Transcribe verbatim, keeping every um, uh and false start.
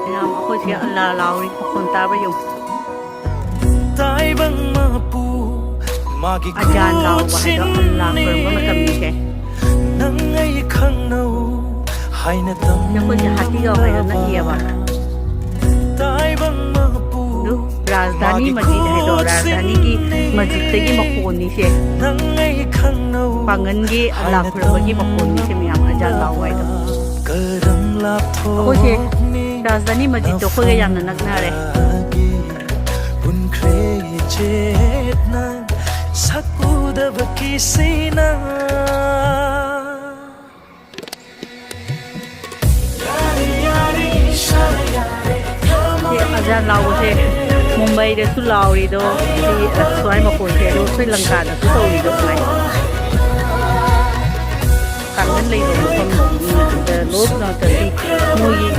ꯃꯌꯥꯝ ꯑꯩꯈꯣꯏꯁꯦ ꯑꯜꯂꯥ ꯂꯥꯎꯔꯤ, ꯃꯈꯣꯟ ꯇꯥꯕ ꯌꯦꯡꯉꯨ꯫ ꯇꯥꯏꯕꯪ ꯃꯄꯨ ꯃꯥꯒꯤ ꯑꯖꯥꯟ ꯂꯥꯎꯕ ꯍꯥꯏꯗꯣ ꯑꯜꯂꯥ ꯈꯨꯔꯨꯝꯕ ꯃꯇꯝꯅꯤꯁꯦ꯫ ꯅꯪ ꯑꯩ ꯈꯪꯅꯧ ꯍꯥꯏꯅ ꯅꯈꯣꯏꯁꯦ ꯍꯥꯇꯤꯒꯥꯎ ꯍꯥꯏꯗꯣ ꯅꯛꯏꯌꯦꯕ꯫ ꯇꯥꯏꯕꯪ ꯃꯄꯨ ꯑꯗꯨ ꯔꯥꯖꯙꯥꯅꯤ ꯃꯁꯖꯤꯗ ꯍꯥꯏꯗꯣ, ꯔꯥꯖꯙꯥꯅꯤꯒꯤ ꯃꯁꯖꯤꯗꯇꯒꯤ ꯃꯈꯣꯟꯅꯤꯁꯦ꯫ ꯅꯪ ꯑꯩ ꯈꯪꯅꯧ ꯄꯥꯡꯒꯟꯒꯤ ꯑꯜꯂꯥ ꯈꯨꯔꯨꯝꯕꯒꯤ ꯃꯈꯣꯟꯅꯤꯁꯦ ꯃꯌꯥꯝ, ꯑꯖꯥꯟ ꯂꯥꯎꯕ ꯍꯥꯏꯗꯣ꯫ ꯀꯔꯝ ꯑꯩꯈꯣꯏꯁꯦ ꯂꯥꯞꯊꯣꯛꯅꯤ ꯔꯥꯖꯙꯥꯅꯤ ꯃꯁꯖꯤꯗꯇꯣ ꯑꯩꯈꯣꯏꯒ ꯌꯥꯝꯅ ꯅꯛꯅꯔꯦ꯫ ꯄꯨꯟꯈ꯭ꯔꯦ ꯆꯦꯠꯅ ꯁꯛ ꯎꯗꯕ ꯀꯤꯁꯤꯅ꯫ ꯁꯤ ꯑꯖꯥꯟ ꯂꯥꯎꯕꯁꯦ ꯃꯨꯝꯕꯥꯏꯗꯁꯨ ꯂꯥꯎꯔꯤꯗꯣ, ꯁꯤ ꯑꯁ꯭ꯋꯥꯏ ꯃꯈꯣꯟꯁꯦ, ꯑꯗꯣ ꯑꯩꯈꯣꯏ ꯂꯪꯀꯥꯗꯁꯨ ꯇꯧꯔꯤꯗꯣ ꯁꯨꯃꯥꯏꯅ꯫ ꯀꯥꯡꯒꯟ ꯂꯩꯕ ꯃꯐꯝꯗ ꯂꯣꯛ ꯉꯥꯛꯇ ꯁꯤ ꯃꯣꯏꯒꯤ